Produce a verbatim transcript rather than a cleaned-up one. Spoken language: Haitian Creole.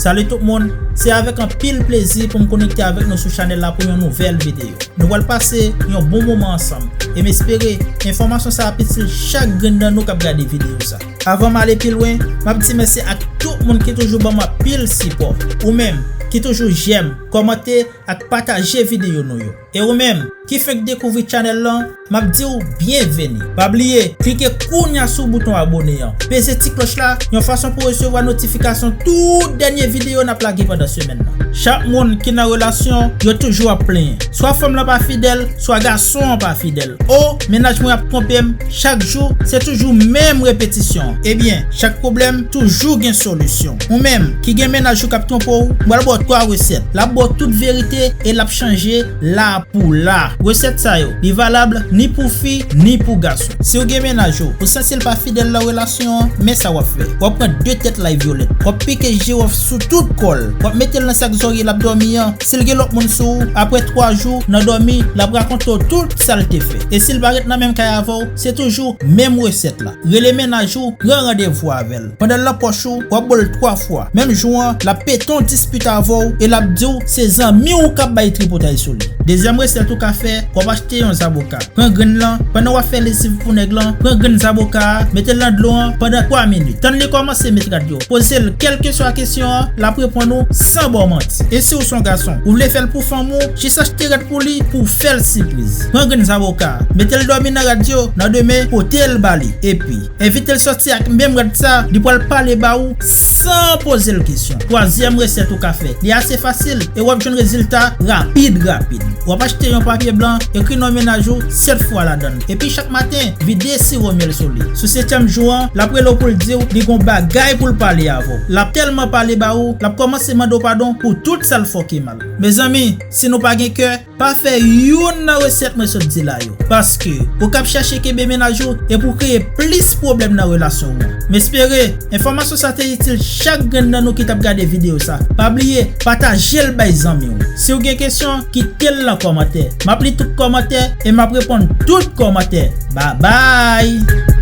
Salut tout moun, se avèk anpil plezi pou m konekte avèk nou sou chanèl la pou yon nouvèl videyo. Nou pral pase yon bon moman ansanm, e m espere enfòmasyon sa ap itil chak grenn nan nou k ap gade videyo sa. Avan m ale pi lwen, m ap di mèsi ak tout moun ki toujou ban m anpil sipò. Ou menm, ki toujou jèm, kòmante ak pataje videyo nou yo. E ou menm, ki fenk dekouvri chanèl lan, m ap di w byenveni. Pa bliye, klike kounya sou bouton abone an. Peze ti klòch la, yon fason pou resevwa notifikasyon tout dènye videyo n ap lage pandan semèn nan. Chak moun ki nan relasyon, yo toujou ap plenyen. Swa fanm lan pa fidèl, swa gason an pa fidèl. O, mennaj mwen ap twonpe m, chak jou, se toujou menm repetisyon an. Ebyen, chak pwoblèm toujou gen solisyon. Ou menm, ki gen mennaj ou k ap twonpe w, m pral ba w twa resèt. L ap ba w tout verite e l ap chanje la pou la. Resèt sa yo, li valab ni pou fi, ni pou gason. Si w gen mennaj ou, ou santi l pa fidèl nan relasyon an, men sa w ap fè. W ap pran de tèt lay vyolèt. W ap pike jiwòf sou tout kò l. W ap mete l nan sak zòrye l ap dòmi an. Si l gen lòt moun sou ou, apre twa jou, nan dòmi, l ap rakonte w tout sa l te fè. E si l pa ret nan menm kay avè w, se toujou menm resèt la. Rele mennaj ou, pran randevou avè l. Pandan l nan pòch ou, w ap bo l twa fwa. Menm jou an, l ap pete yon dispit avè w e l ap di w se zanmi w k ap bay tripotay sou li. Dezyèm resèt ou ka fè, w ap achte yon zaboka. Pran grenn lan, pandan w ap fè lesiv pou nèg lan, pran grenn zaboka a, mete l nan dlo an pandan twa minit. Tann li kòmanse met rad yo. Poze l kèlkeswa kesyon an, l ap reponn ou san ba w manti. E si w se yon gason, ou vle fè l pou fanm ou, jis achte rad pou li pou w fè l sipriz. Pran grenn zaboka a, mete l dòmi nan rad yo, nan demen, pote l ba li. Epi, envite l sòti ak menm rad sa, li pral pale ba ou san poze l kesyon. Twazyèm resèt ou ka fè. Li ase fasil e w ap jwenn rezilta rapid, rapid. W ap achte yon papye blan, ekri non mennaj ou sèt fwa ladan l. Epi chak maten, vide siwo myèl sou li. Sou setyèm jou an, l ap rele w pou l di w li gon bagay pou l pale avè w. L ap tèlman pale ba ou, l ap kòmanse mande w padon pou tout sa l fè w ki mal. Mezanmi, si nou pa gen kè, pa fè youn nan resèt mwen sot di la yo. Paske, ou k ap chache kenbe mennaj ou e pou kreye plis pwoblèm nan relasyon ou an. M espere enfòmasyon sa te itil chak grenn nan nou ki t ap gade videyo sa. Pa bliye, pataje l bay zanmi w. Si w gen kesyon, kite l nan kòmantè. M ap li tout kòmantè e m ap reponn tout kòmantè. Babay!